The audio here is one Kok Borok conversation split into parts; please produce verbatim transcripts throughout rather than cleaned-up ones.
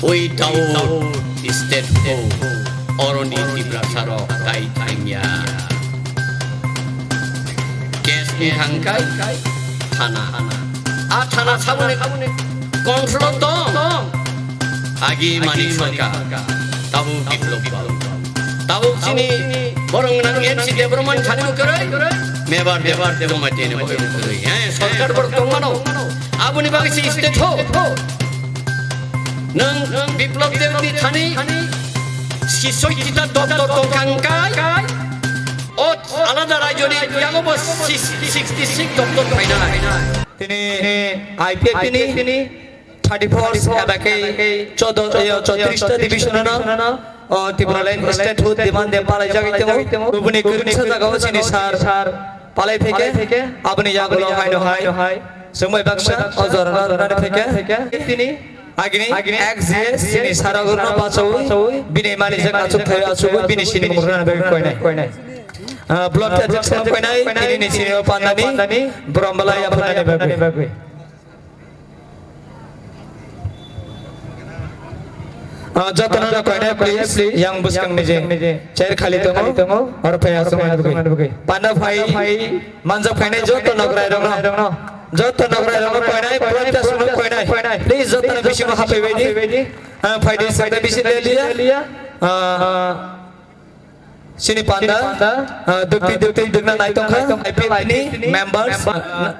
Without statehood, oroni Tiprasa rok tai thangya. Case ni thangkai thana. A thana saboni control tong. Agi mani sarkar, tabuk biplop ba. Tabuk chini borong nang N C Debbarma thani kwrwi, mebar debar debamati ni kwrwi. He, sarkar borok tongmano. Aboni bagwi se state ho. Nwng Biplop Deb ni thani sisoi tita doptor tongkha hwnkhe, o alada rajyoni yago bo sixty six doptor phainai. Tini I P F T ni thirty four eba khe choudo, eh, chowtris ta division no, o Tipraland statehood demand de palai jagwi temo. Ubuni kwrwngsa jaga o chini sir palai phaikhe, aboni yagulo haino hai. Chwngbai baksa o jorano rwnani phaikhe. Tini agini X G S chini sir rokno bachawi, bini mani jak achuk thai achugwi bini sinimung rwnani bagwi koinai. Ah, blood test koinai, tini ni sini o pandani, borombalai ya pandani bagwi. Ah, jotono no koinai, please, yang bwskang ni je chair khali tongo, oro phai aswk mani bagwi. Panda phai, manjak phainai joto nokrai rokno, joto nokrai rokno koinai, blood test no koinai. Please, jotono bisingo hapai baidi. Ah, phai di, sakta bisi le liya. Ah, Sini panda, ah, dukti dukti dukna nai tongkha, I P F T ni members, ah,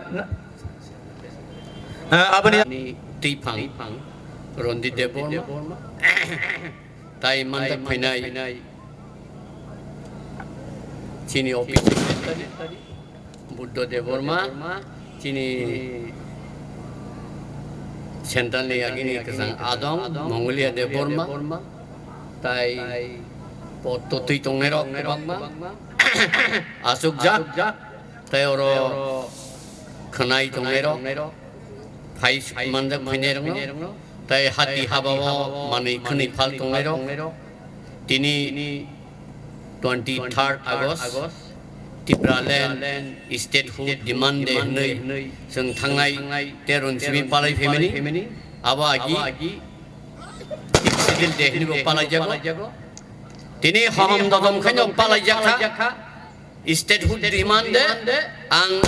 ah, aboni ni twiphang Rondi Debbarma, tai manjak phainai chini office secretary. Buddha Debbarma, chini central ni agini kwchang adong, Mongolia Debbarma, tai pot totwi tongnai rok kwbangma achukjak, tai oro khwnai tongnai rok, phai manjak phainai rokno, tai hati habao manwi khwnwi phal tongnai rok, tini twenty third August, Tipraland statehood demand day hwnwi chwng thangnai terron simi palai phaimani, abo agi Sixth Schedule day hwnwi bo palai jago. Tini hohom dodom khaino palai jakha statehood demand day, ang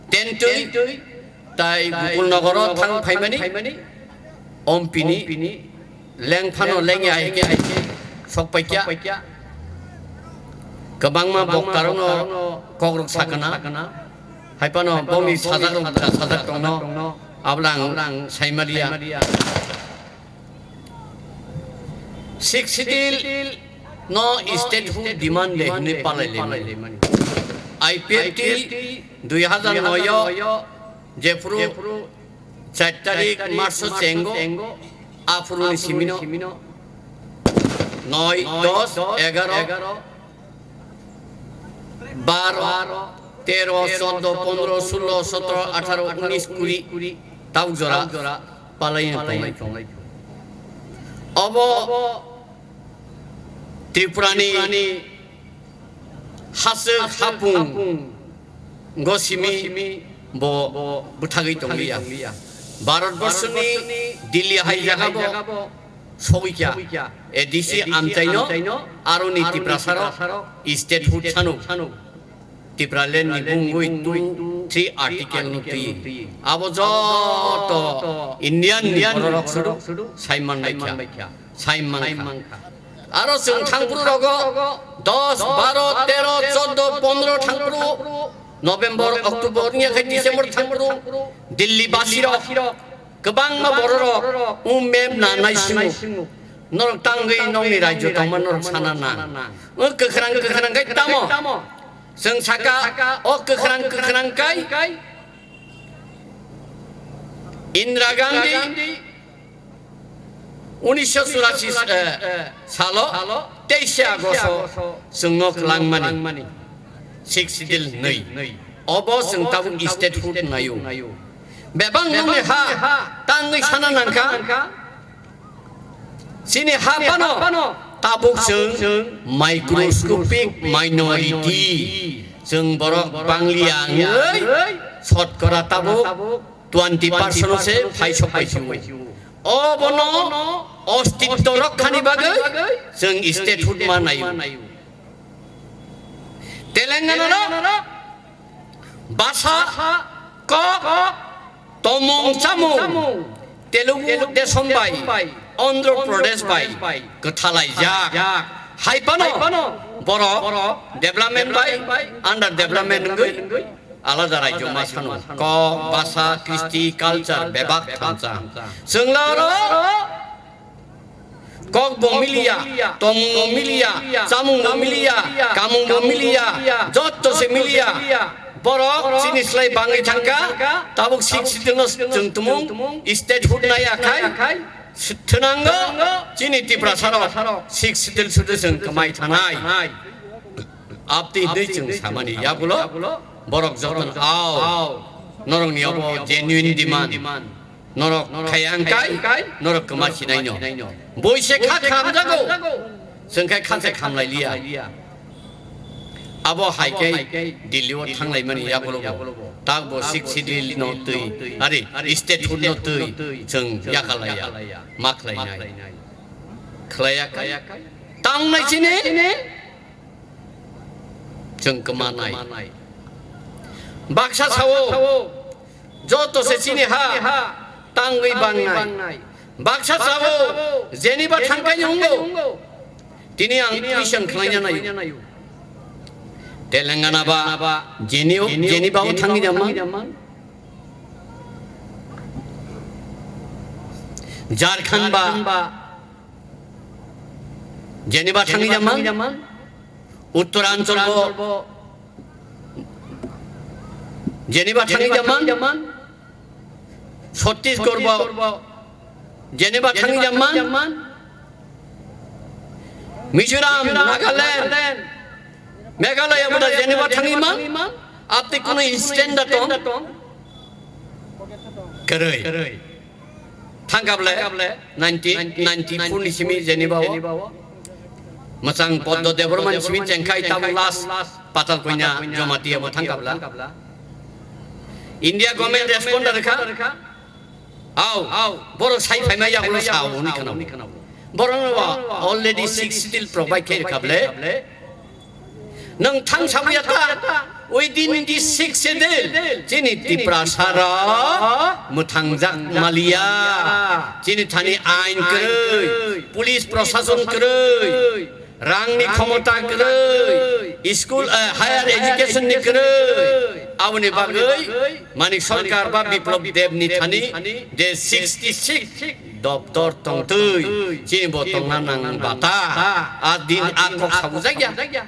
tentwi tai Gokul Nogoro thang phaimani, ompini leng phano lengya hai khe sok paikya. Kwbangma boktarokno kokrok sakana. Hai phano bongni sajakrok da sajak tongno. Abla ang saimaliya. Sixth Schedule no statehood demand day hwnwi palai laimani. I P F T dui hazar noi o jephuru char tarik March o chengo, aphuru ni simino noi, dos, egaro, baro, tero, choudo, pondro, sullo, sotro, atharo, unis, kuri, tabuk jora palai tonglai. Obo Tripura ni haswk hapung go simi bo bwthagwi tongliya. Bharat borsoni Delhi hai jaga bo sogwi kha. A D C amchaino aroni Tiprasa rok statehood sanu. Tipraland ni bungwi two three article no twi. Abo joto Indian ni bororok sudu sai manlai kha. Sai mankha. Aro chwng thangphuru rogo dos, baro, tero, choudo, pondro thangphuru, November, October, wngya khe December thangphuru, Delhi basi rok, kwbangma bororok, um map na naisingo. Norok tangwi nokni rajyo tongma norok sana nang. O kwkhrang kwkhrang kai tamo. Chwng saka, o kwkhrang kwkhrang kai Indira Gandhi, unisho churashi, eh, salo teishe August o chwngno kwlangmani Sixth Schedule nwi. Obo chwng tabuk statehood naio. Bebak nokni ha tangwi sana nangkha. Chini ha phano tabuk chwng microscopic minority. Chwng borok banglia wngwi sotkora tabuk twenty percent se phaisok paisio. Obono ostitto rokkhani bagwi chwng statehood ma naio. Telangana rok basa, kok, tomung chamung, Telugu Desam bai, Andhra Pradesh bai kwthalaijak. Hai phano borok development bai under development wngwi alada rajyo ma sano. Kok, basa, kristi, culture bebak thansa. Chwngla oro kok bo miliya, tomung bo miliya, chamung bo miliya, kamung bo miliya, jotto se miliya. Borok chini slai bangwi thangkha, tabuk Sixth Schedule no chwng tumung, statehood naiya khai, thwnango chini Tiprasa rok Sixth Schedule sudu chwng kwmai thanai. Abtwi hwnwi chwng samani yagulo borok jotono ao norokni obo genuine demand. Norok khai ang kai, norok kwma sinai no. Boi se kha khamjago, chwng khai kha se khamlai liya. Abo hai khe Delhi o thanglai mani yagulo bo. Tak bo Sixth Schedule no twi, ari statehood no twi chwng yakalaiya, ma khlainai. Khlaiya kai. Tangnai chini chwng kwmanai. Baksa sao, joto se chini ha tangwi bangnai. Baksa sao, Geneva thangkai wngo. Tini ang question khlaina naio. Telangana ba Gene-, Geneva o thangwi jamang. Jharkhand ba Geneva thangwi jamang. Uttoranchal bo Geneva thangwi jamang. Chhattisgarh bo Geneva thangwi jamang. Mizoram, Nagaland, Meghalaya bo da Geneva thangwi mang. Abtwi kuno instant da tong. Kwrwi. Thangkable, nineteen ninety-four ni simi Geneva o. Mwchang Poddo Debbarma ni simi chengkhai tabuk last Patal Koina Jamatia bo thangkabla. India government respond da rwkha. Au, borok sai phaima yagulo sao hwnwi khwnao. Borok no already Sixth Schedule provide khe rwkha ble. Nwng thang sabuya ta, within the Sixth Schedule, chini Tiprasa rok mwthangjak maliya. Chini thani ain kwrwi, police prosason kwrwi, rangni khomota kwrwi, school, eh, higher education ni kwrwi. Aboni bagwi Manik Sarkar ba Biplab Deb ni thani je sixty six doptor tongtwi, chini bo tongna nang bata. A din a kok sabujakya.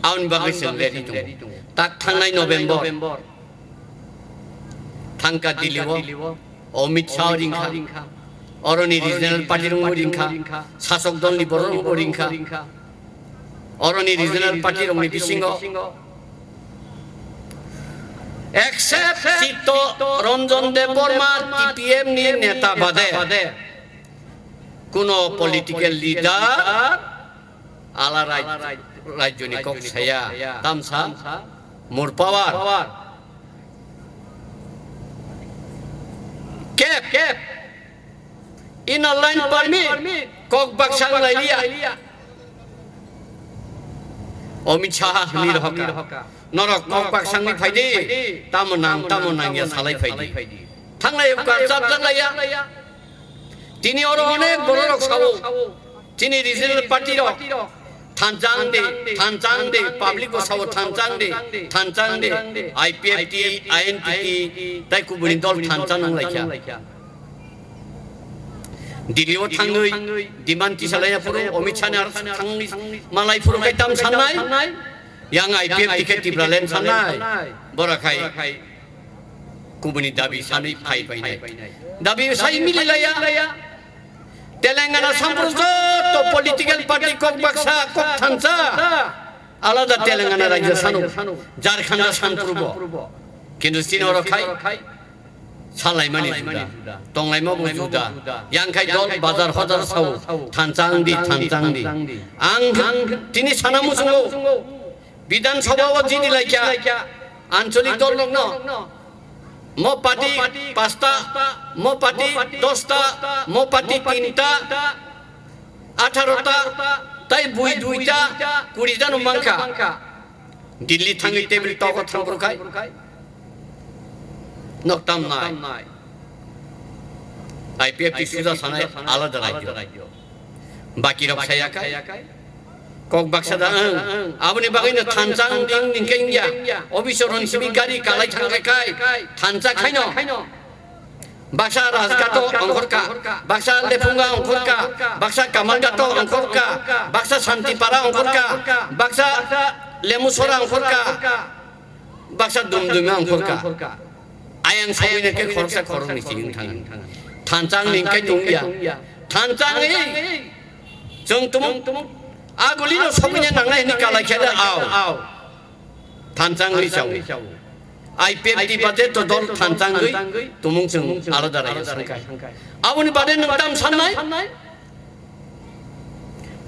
Aun bagwi chwng ready tongo. Tak thangnai November thangka Delhi o Amit Shah ringkha. Oroni regional party rok ringkha. Sasok dol ni borok rok ringkha. Oroni regional party rok ni bisingo except Chitto Ranjan Debbarma T P M ni neta bade kuno political leader ala raj-, rajyoni kok saya, tamsa more power. Kep, kep. Inner line permit, kok baksa lai liya. Amit Shah ni rohoka. Norok kok baksa ni phaidi, tamo nang, tamo nang ya salai phaidi. Thanglai ka chap thanglaiya. Tini oro onek bororok sao. Chini regional party rok thanchang de, thanchang de, public bo sao thanchang de, thanchang de, I P F T, I N P T, tai kubuni dol thanchang nang laikha. Delhi o thangwi demand kisa laiya phuru, Amit Shah ni ar thangwi malai phuru kai tam sanai, yang I P F T khe Tipraland sanai, bora khai. Kubuni dabi sanwi phai painai. Dabi sai mili laya. Telangana sampru joto political party kok baksa, kok thansa. Alada Telangana rajya sanu. Jharkhand sampru bo. Kintu sini oro khai salai mani juda. Tonglai ma bo juda. Yang khai dol bazar hodar sao. Thansa angdi, thansa angdi. Ang tini sana musungo. Bidhan Sabha o jini laikha, ancholik dol rok no, Mo party pasta, mo party dosta, mo party tinta, atharo ta, tai bui duita, kuri jano mankha. Delhi thangwi table toko thangphuru khai. Nok tam nai. I P F T suja sanai alada rajyo. Baki rok saya kai. Kok baksa da ang. Aboni bagwi no thansa ang ding ning kai ya. Obiso ron sibi gari kalai thang kai kai. Thansa khaino. Baksa Rajgato ongkhorka, baksa Lephunga ongkhorka, baksa Kamalgato ongkhorka, baksa Santipara ongkhorka, baksa Lemusora ongkhorka, baksa Dumduma ongkhorka. Ayang sawina ke khoroksa khoroknwi chiyung thang. Thansa ang ning kai tong ya. Thansa ang ei. Chwng tumung. Aguli no soknya nangnai hini kalai khe da aw. Thansa ang ri chao. I P F T bade to dol thansa ang gwi tumung chwng alada rai sangkai. Aboni bade nwng tam sannai?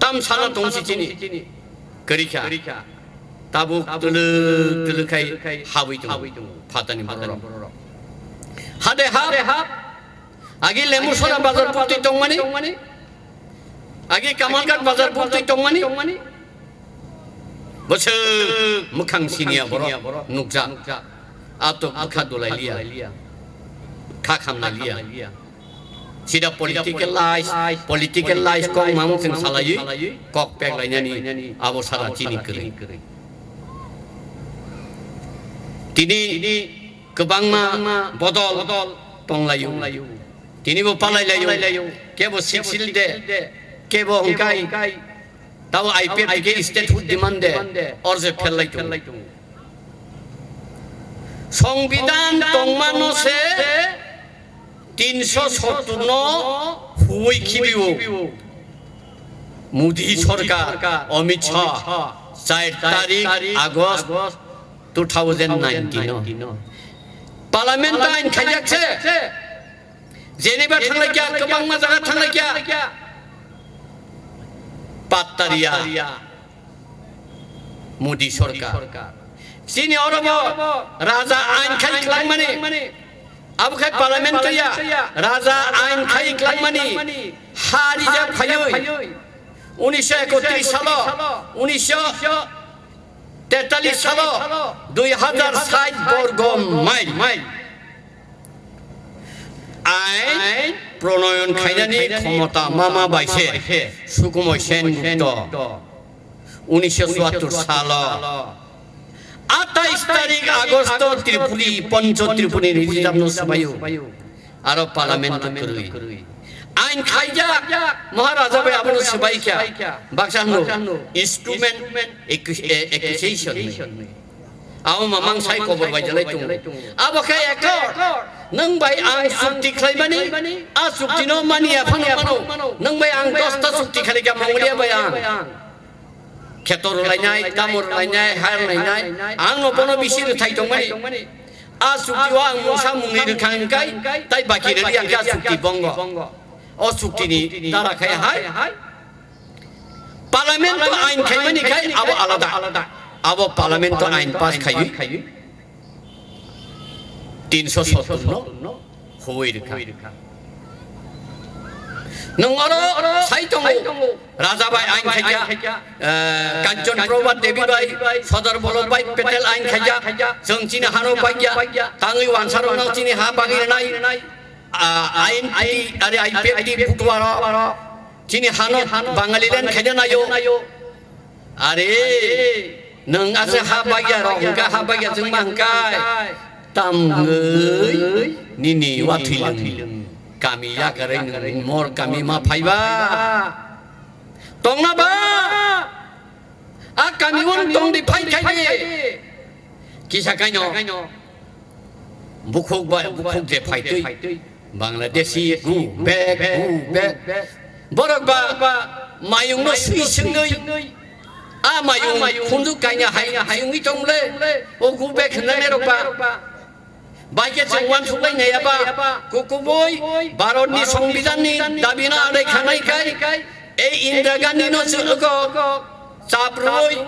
Tam sana tong si chini. Kwrwi kha. Tabuk twlwk twlwk khai habwi tongo. Phatani borok. Hade hap. Agi Lemusora bazar purtwi tongmani. Agi Kamalghat bazar purtwi tongmani. Bwswk mwkhang siniya borok nukjak. Atok bwkha dulai liya. Kha khamnai liya. Sida political lies, political lies kok mamung chwng salaiwi kok pek lainani abo sara chini kwrwi. Tini kwbangma bodol tonglaio. Tini bo palailaio. Kebo sixth schedule de, kebo hwnkhe tabo I P F T ke statehood demand de, orje phellai tongo. Songbidan tongmano se tinso sottur no huwi khibio. Modi sorkar, Amit Shah, char tarik August two thousand nineteen o. Parliament ta ain khaijak se. Geneva thanglai kya, kwbangma jaga thanglai kya. Pattariya. Modi sorkar. Chini orobo raja ain khai kwlangmani. Abo khai parliament ya. Raja ain khai kwlangmani. Ha rijak phaiwi. Unisho ekotris salo. Unisho tetalis salo. Dui hajar sait borgo mile. Ain pronoyon khainani khomota mama bai se Sukumoy Sen Gupta. Unisho chuattur salo atais tarik Agosto Tripuri, Poncho Tripuri ni rijamno swbaio. Aro parliament kwrwi. Ain khaijak Maharaja bai abono swbai kha. Baksa hwno instrument accu-, eh, accusation. Abo mamang sai kobor bai jalai tongo. Abo khe accord. Nwng bai ang chukti khlaimani, a chukti no mani ya phano mano. Nwng bai ang dosta chukti khali kha Mongolia bai ang. Kheto rwlainai, tamo rwlainai, ha rwlainai. Ang no bono bisi rwthai tongmani. A chukti o ang mungsa mungni rwkha hwnkhe, tai baki rwli ang khe a chukti bongo. O chukti ni dara khai hai. Parliament o ain khaimani khai abo alada. Abo parliament o ain pass khaiwi tinso sottur no huwi rwkha. Nwng oro sai tongo, Raja bai ain khaikha, eh, Kanchan Prabha Devi bai, Sardar Vallabhbhai Patel ain khaikha, chwng chini hano paikya, tangwi wansarokno chini ha bagwi rwnai, ah, ain, are I P F T butuaro. Chini hano Bangali land khaina naio. Are, nwng ase ha bagya rok hwnkha, ha bagya chwng ma hwnkha. Tamgwi nini wathwi lwng. Kami yakarwi nwng mor kami ma phaiba. Tongna ba? A kami wng tongdi phai khai di. Kisa kaino. Bukhuk ba, bukhuk je phaitwi. Bangladeshi, go back, go back. Borok ba mayung no sui sengwi. A mayung khunju kaina hai sengwi tongle. O go back hwnna ne rok ba. Bai khe chwng uansuk lai nai aba. Kukubui Bharat ni Songbidan ni dabi no adai khanai khai. Ei Indira Gandhi no chwng ko chaprui.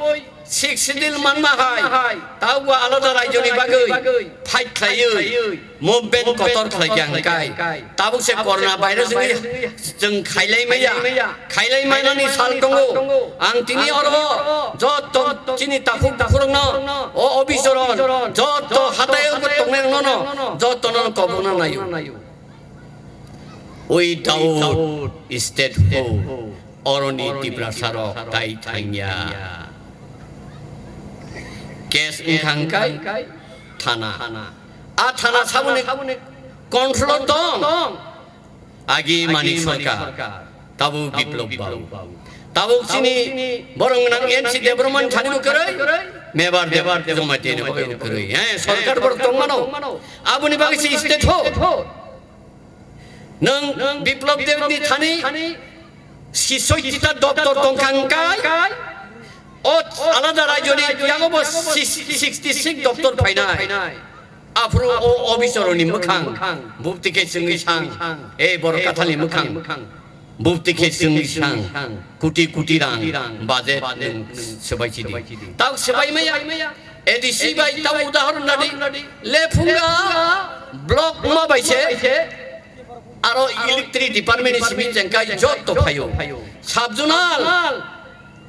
Sixth Schedule manma hai, tabukbo alada raijoni bagwi fight khlaiwi, movement kotor khlaikha hwnkhe, tabuk se corona virus wngwi chwng khailai maya, khailai manani sal tongo. Ang tini oro joto chini takhuk bukhurokno, o office-o rok, joto hatai o tongnai rokno, jotono kobokna naio. Without statehood, oroni Tiprasa rok tai thangya. Case wngkha hwnkhe thana. A thana saboni control tong. Agi Manik Sarkar, tabuk Biplop Babu. Tabuk chini borok nang N C Debbarma thani bo kwrwi, Mebar Deb-, Jamatia ni bo kwrwi. He, sarkar borok tongmano. Aboni bagwi se state ho. Nwng Biplop Deb ni thani sisoi tita doptor tongkha hwnkhe, o alada raijoni yago bo sis-, sixty six doptor phainai. Aphuru o office-o rokni mwkhang bupti khe chwngwi sang, ei borok kathal ni mwkhang bupti khe chwngwi sang, kuti kuti rang budget nwng swbai chidi. Tau swbai maya, A D C bai tau udahoron nadi, lephunga block ma bai se, aro electric department ni simi chengkai jotto phaio. Sub zonal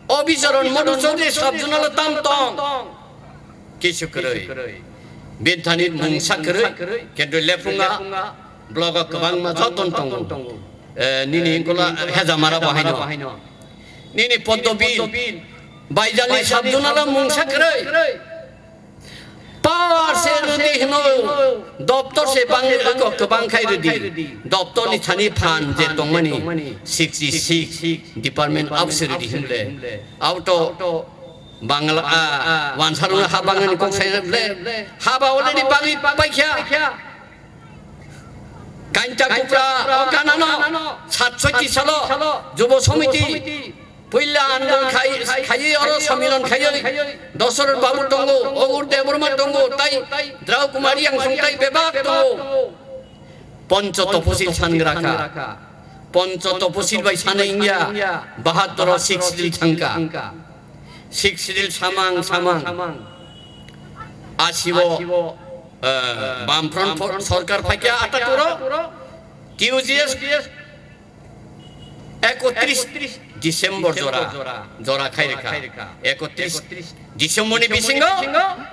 officer on Madhu Chaudhary sub zonal tam tong. Kisu kwrwi. Bini thani mungsa kwrwi. Kintu lephunga block o kwbangma joton tongo. Eh, nini ingkula Hejamara bo haino. Nini Poddobil. Baijali sub zonal o mungsa kwrwi. Par se rwdi hino, doptor se bang, kwbang khai rwdi. Doptor ni thani phan je tongmani sixty six department abse rwdi hinle. Auto Bangla, ah, wansarung ha bangani kok sai ble. Haba already bagi paikha. Kainta Kupra o ganano satsoiti salo Jubo Samiti puila andol khai, khai oro samilon khai Dosarot Babu tongo, Ogur Debbarma tongo, tai Drau Kumari Yangsong tai bebak tongo. Poncho Toposil sangraka. Poncho Toposil bai sanai ingya, bahattoro sixth schedule thangka. Sixth schedule samang, samang. Asibo, eh, Bamfront for-, sorkar phaikya ataturo, T U G S ekotris December jora, jora khai rwkha. Ekotris December ni bisingo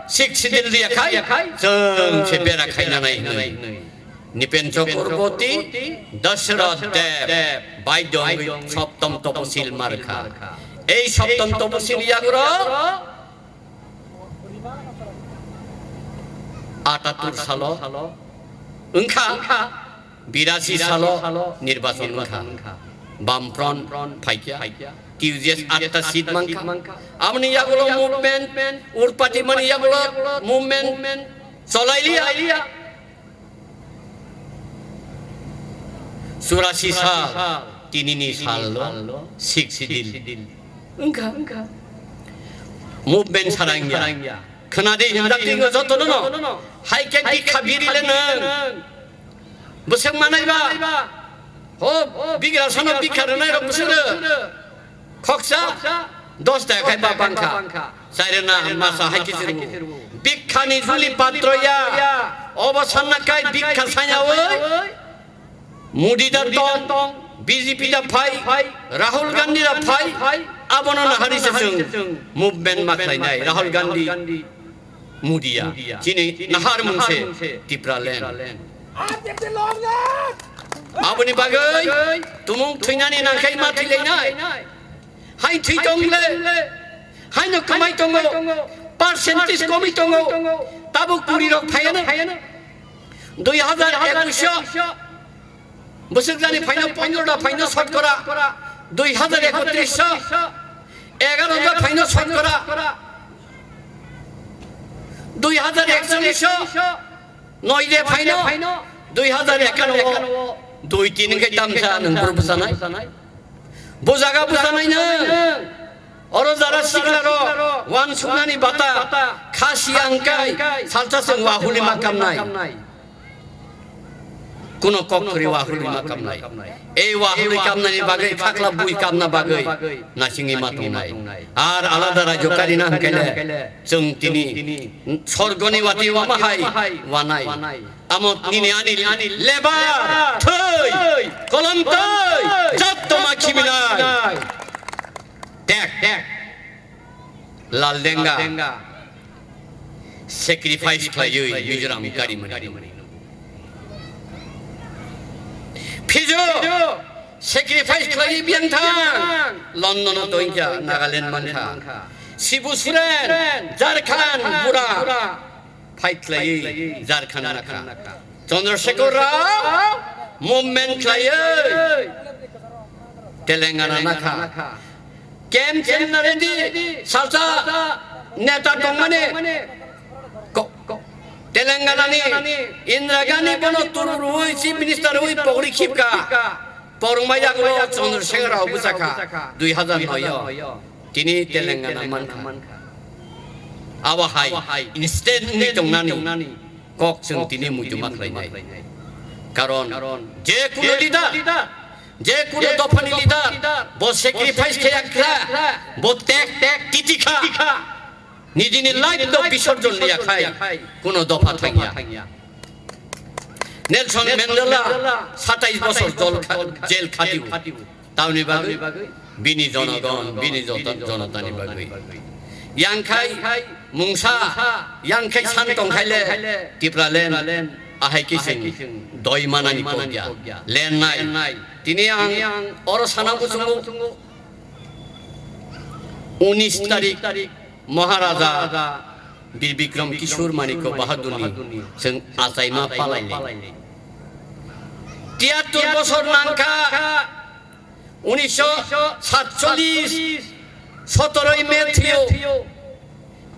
sixth schedule riya khai, chwng se bera khaina nai hinwi. Nipen Chakraborty, Dashrath Deb, bai dongwi Saptam Tapasil markha. Ei Saptam Tapasil yagro atatur salo wngkha, birasi salo nirbachon wngkha. Bamfront phaikya, T U G S atta seat mankha. Amoni yagulo movement, urpati mani yagulo movement cholailiya. Churasi sal, tinini sallo, sixth schedule. Wngkha, wngkha. Movement sarangya. Khwnadi hinjak tingo jotono no. Hai khe bikha biri le nang. Bwswk manai ba. Ho, bigra sano bikha rwnai rok bwswk rw. Khoksa, dos taka khai ba bangkha. Chairena masa hai khe se rwo. Bikhani juli patro ya. Obo sanna kai bikha sanya oi. Modi da tong, B J P da phai, Rahul Gandhi da phai. Abono nahari se chwng movement ma khlainai. Rahul Gandhi, Modi ya. Chini nahar mungse Tipraland. Aboni bagwi tumung thwinani nangkhai ma thwilainai. Hai thwi tong le, haino kwmai tongo, percentage komwi tongo, tabuk kuri rok phaiano. Dui hazar ekush o bwswk jani phaino pondro da phaino sotkora, dui hazar ekotris o egaro da phaino sotkora, dui hazar ekchollis o noi de phaino, dui hazar ekano o dui tin wngkhe tamsa nwng bwrwi bwsanai. Bo jaga bwsanai nwng. Oro jara sikla rok wansuknani bata khasi angkai salsa chwng wahuli ma kamnai. Kuno kok khuri wahurwi ma kamnai. Ei wahurwi kamnani bagwi, khakla bui kamna bagwi nasingwi ma tongnai. Ar alada rajyo karina hwnkhe le chwng tini sorgoni wati wama hai wanai. Amo nini ani lebar, thwi, kolom twi, jotto ma khiminai. Tek, tek. Laldenga sacrifice khlaiwi Mizoram karimani. Phijo sacrifice khlaiwi biyang thang. London-o tongkha, Nagaland mankha. Shibu Soren, Jharkhand, Bura. Fight khlaiwi Jharkhand nakha. Chandrasekhar Rao movement khlaiwi Telangana nakha. K M Chenna Reddy salsa neta tongmani ko-, ko-, Telangana ni Indira Gandhi bono turu rwi Chief Minister rwi pogri khipka. Porongma yagulo Chandrasekhar Rao bwsakha dui hazar noi o. Tini Telangana mankha. Abo hai instant ni tongnani kok chwng tini muitu ma khlainai. Karon je kuno leader, je kuno dophani leader, bo sacrifice khaya kha, bo tek tek titi kha. Nijini life to bisorjon liya khai, kuno dopha thangya. Nelson Mandela satais bosor jol kha-, jail khatibo. Tamni bagwi bini jonogon, bini jota-, jonotani bagwi. Yangkhai mungsa, yangkhai san tongkhaile Tipraland ahai khe chwng doi manani kokya. Len nai. Tini ang oro sana muchungo unis tarik Maharaja Bir Bikram Kishore Manikya Bahadurni chwng achaima palailai. Tiyattur bosor nangkha, unisho satchollis, sotoroi May thwiyo.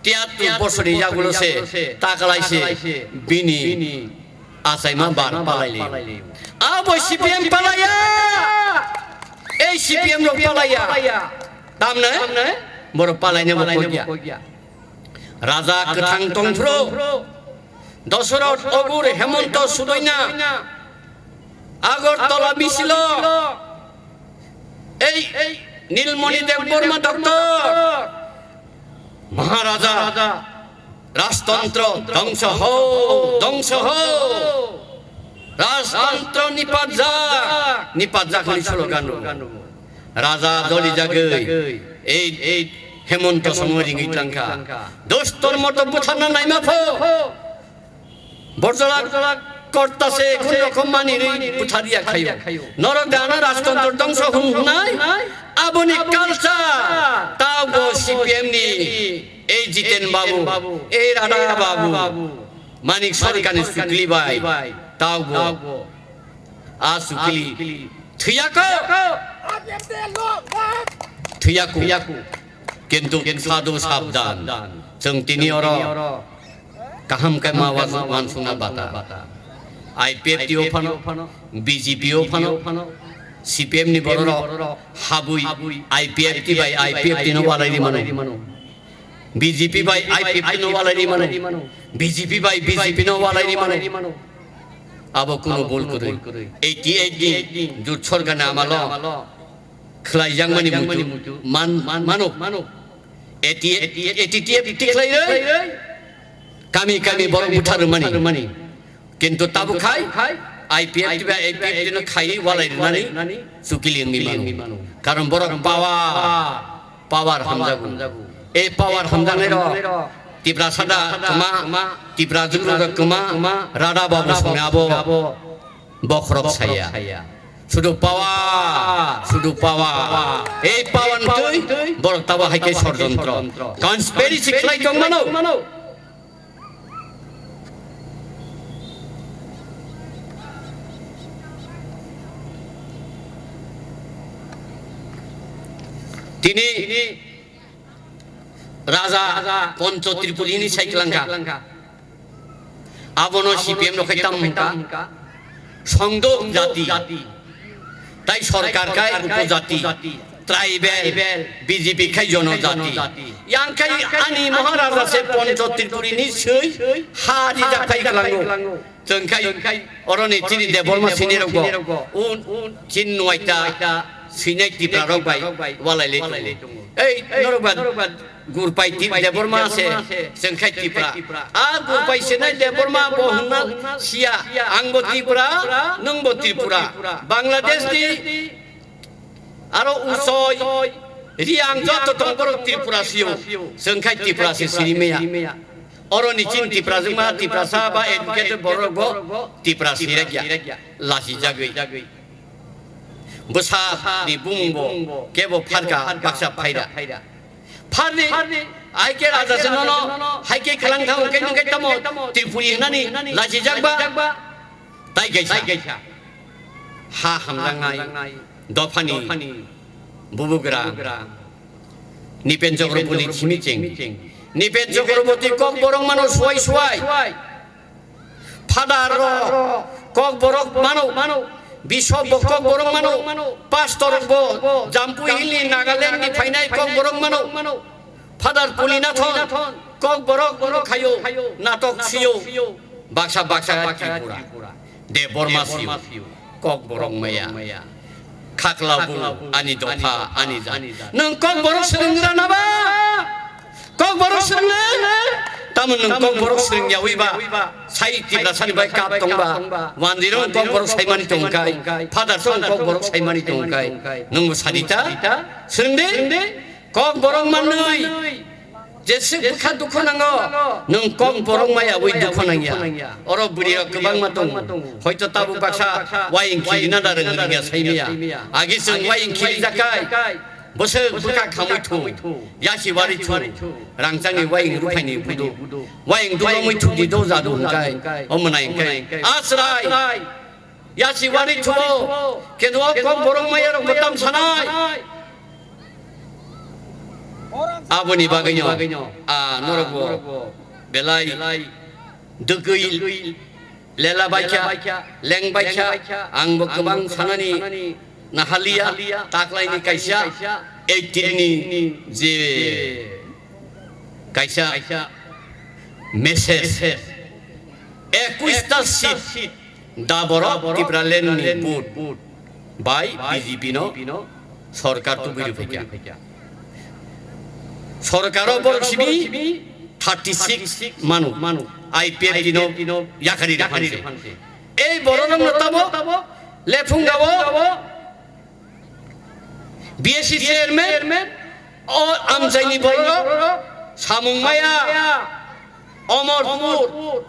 Tiyattur bosorni yagulo se, takalai se, bini achaima bar palailai. Abo C P M palaiya. Ei C P M rok palaiya. Tamne? Borok palaina bo kogya. Raja kwthang tongphuru. Dosoroth Ogur Hemonto Sudoina. Agartala misilo. Ei Nilmoni Debbarma doctor. Maharaja, Rajtantro dongso ho, dongso ho. Rajtantro nipatjak, nipatjak hwnwi slogan rwo. Raja doli jagwi, ei, ei, Hemonto somo ringwi tangkha. Dustor moto butharna naima pho. Borjolak korta se kun rokom mani rwi buthariya khayo. Norok dana rajtantro dongso hwn hwnai, aboni culture, tabo C P M ni, ei Jiten Babu, ei Rada Babu, Manik Sarkarni sukli bai, tabo, a sukli, thwiyako, thwiyako, kintu sadu sabdan, chwng tini oro, kaham khe ma wan-, wansukna bata. I P F T o phano, B J P o phano, C P M ni bororok habwi I P F T bai I P F T no walai ri mano. B J P bai I P F T no walai ri mano. B J P bai B J P no walai ri mano. Abo kuno bul kwrwi. Eighty eight ni jut sorkar ni amalo khlaijakmani muitu man-, mano. Eighty eight, eighty eight tikhlai rwi kami kami borok buthar rwmani. Kintu tabuk khai I P F T bai I P F T no khai walai rwnani chukili wngwi mano. Karon borok power, power hamjago. Ei power hamjaknai rok Tiprasa da kwma, Tipra jwk rok kwma, Rada Babu songni abo bokhorok saya. Sudu power, sudu power. Ei power ni twi borok tabo hai khe sorojontro, conspiracy khlai tong mano. Tini Raja Poncho Tripuri ni sai kwlangkha. Abono C P M rok khai tamo hwnka. Songdok jati. Tai sorkar khai upojati. Tribal, B J P khai jonojati. Yang khai ani Maharaja se Poncho Tripuri ni swi ha rijak khai kwlango. Chwng khai oroni chini Debbarma sinirokbo un, un, chin nuaita sinai Tipra rok bai walai le tongo. Ei, norok ba Gurpai Ti-, Debbarma se chwng khai Tipra. A Gurpai sinai Debbarma bo hwnna siya, ang bo Tipra, nwng bo Tripura. Bangladesh ni aro Usoi, Riang joto tong borok Tripura sio, chwng khai Tipra se sini meya. Oroni chin Tipra jwngma Tiprasa ba educated borok bo Tipra sirakya, lasi jagwi. Bwsa ni bumung bo kebo pharka baksa phaira. Pharni ai ke raja se nono, hai ke khalang thang ke nung ke tamo Tripuri hnani lasi jagba. Tai kaisa ha hamjaknai dophani bubugra Nipen Chakraborty simi cheng. Nipen Chakraborty Kokborok mano suai suai. Father rok Kokborok mano. Bishop bo Kokborok mano. Pastor bo Jampui Hill ni Nagaland ni phainai Kokborok mano. Father Pulinathon, Kokborok, borok khayo, natok siyo, baksa baksa Tripura, Debbarma siyo, Kokborok maya, khaklabu ani dopha, ani ja. Nwng Kokborok swrwngra na ba? Kokborok swrwngna? Tamo nwng Kokborok swrwngyawi ba? Sai Tiprasani bai kap tong ba? Wanjirong Kokborok saimani tongkai, Father song Kokborok saimani tongkai. Nwng bo sadita? Swrwngdi? Kokborok manwi jese bwkha dukho nango, nwng Kokborok maya wi dukho nangya. Oro bwrwi rok kwbangma tongo. Hoito tabuk baksa wayeng khirina da rwng rwngya saimaya. Agi chwng wayeng khirijakai. Bwswk bwkha khamwi thung. Yasi wari thung. Rangchangni wayeng ruphaini budu. Wayeng dugomwi thudi do jadu hwnkai. Omo nai hwnkai. Asrai. Yasi wari thuo, kedo Kokborok maya rok bo tam sanai. Aboni bagwino, a, norok bo belai dwgwi lela baikha, leng baikha, ang bo kwbang sanani nahalia, taklaini kaisa eighteen ni je kaisa message, ekushta seat. Da borok Tipraland ni vote bai B J P no sorkar tubui rwphaikha. Sorkaro borok simi thirty six manu, I P F T no yakari rwphanse. Ei borok no tamo lephung gabo B S C chairman, o amchaini borok samung maya, Omorpur,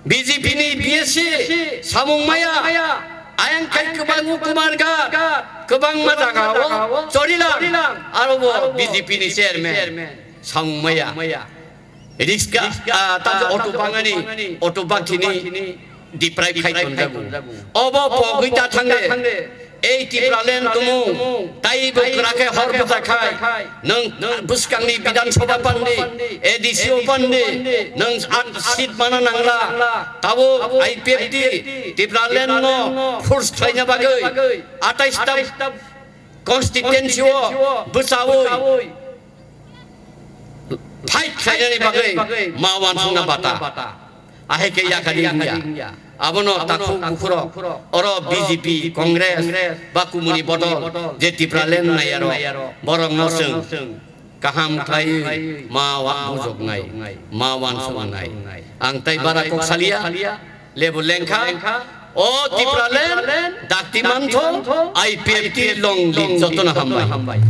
B J P ni B S C samung maya, ayang khai kwbang Kumar Ghat, kwbangma jaga o Chorilam, aro bo B J P ni chairman samung maya. Riska, ah, tamo auto bangani, auto baktini deprive khai tonjago. Obo pogwi ta thangde, ei Tipraland tumung, taibo kwrakhe hor bwchakhai, nwng bwskangni Bidhan Sabha pande, A D C o pande, nwng at seat mana nangla, tabuk I P F T, Tipraland no force khlaina bagwi, atais ta constituency o bwchawi, fight khlainani bagwi ma uansukna bata. Ahai khe yakari wngya. Abono takhuk bukhurok oro B J P, Congress ba kumuni bodol je Tipraland naiyarok borokno chwng kaham khlaiwi ma wa-, bujoknai, ma uansuknai. Ang tai bara kok salia. Lebu lengkha, o Tipraland, dakti mantho, I P F T long live, jotono hambai.